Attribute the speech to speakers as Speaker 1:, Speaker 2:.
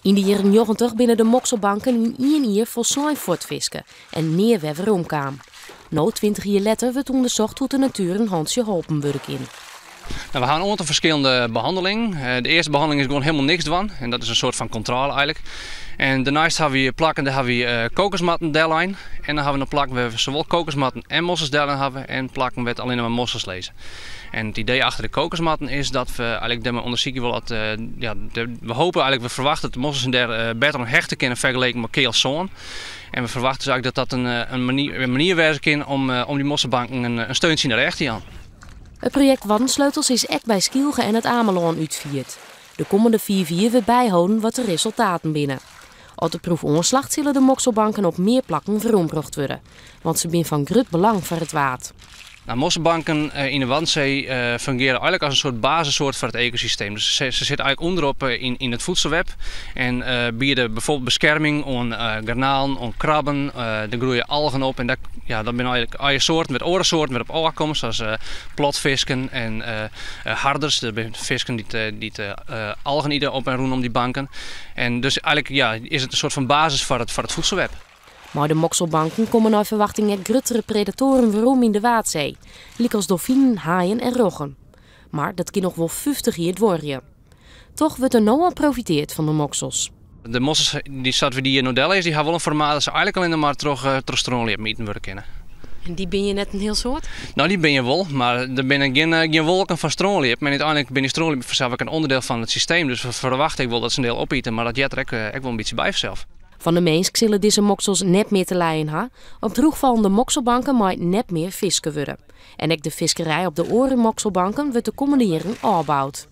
Speaker 1: Yn de jierren 90 binne de mokselbanken yn ien jier folslein fuortfiske en nea wer weromkaam. No, 20 jier letter, wurdt ûndersocht hoe't de natuer in hantsje holpen wurde kin.
Speaker 2: Nou, we ha in oantal ferskillende behannelingen. De earste behanneling is gewoan hielendal niks dwaan. En dat is in soart fan kontrôle eigenlik. En dêrneist ha we plakken, dêr ha we kokosmatten dellein. En dan ha we noch plakken wêr't we sawol kokosmatten en mossels dellein hawwe en plakken wêr't allinne mar mossels lizze. En it idee achter de kokosmatten is dat we eigenlik dêrmei ûndersykje wolle dat, ja, we hoopje eigenlik, we ferwachtsje dat de mossels him dêr better oan hechte kinne fergeleken mei keal sân. En we ferwachtsje dus eigenlik dat dat in manier wêze kin om dy mosselbanken in steuntsje yn de rêch te jaan.
Speaker 1: It projekt Waddensleutels is ek by Skylge en It Amelân útfierd. De kommende 5 jier wurdt byholden wat de resultaten binne. As de proef oanslacht, sille de mokselbanken op mear plakken werombrocht wurde. Want se binne fan grut belang foar it Waad.
Speaker 2: Nou, mosselbanken yn de Waddenzee fungearje eigenlik as in soart basissoart foar it ekosysteem. Dus se sitte eigenlik ûnderop yn it voedselweb en biede byfoarbyld beskerming oan garnalen, oan krabben. Der groeie algen op en dat, ja, dat binne eigenlik allegear soarten wêr't oare soarten wer op ôfkomme, sa as platfisken en harders. Dat binne fisken dy't algen ite op en rûnom dy banken. En dus eigenlik, ja, is it in soart fan basis foar it voedselweb.
Speaker 1: Mei de mokselbanken komme nei ferwachting ek gruttere predatoaren werom yn de Waadsee, lykas dolfinen, haaien en roggen. Mar dat kin noch wol 50 jier duorje. Toch wurdt der no al profiteard fan de moksels.
Speaker 2: De mossels dy't sa't we dy hjir no dellizze, dy ha wol in formaat dat se eigenlik allinne mar troch strânljippen iten wurde kinne.
Speaker 1: En dy binne hjir net in hiel soad?
Speaker 2: No, dy binne hjir wol, mar der binne gjin wolken fan strânljippen. En úteinlik binne dy strânljippen fansels ek in ûnderdiel fan it systeem, dus we ferwachte ek wol dat se in diel opite, mar dat heart der ek wol in bytsje by fansels.
Speaker 1: Fan de minsk sille dizze moksels net mear te lijen ha. Op drûchfallende mokselbanken mei net mear fiske wurde. En ek de fiskerij op de oare mokselbanken wurdt de kommende jierren ôfboud.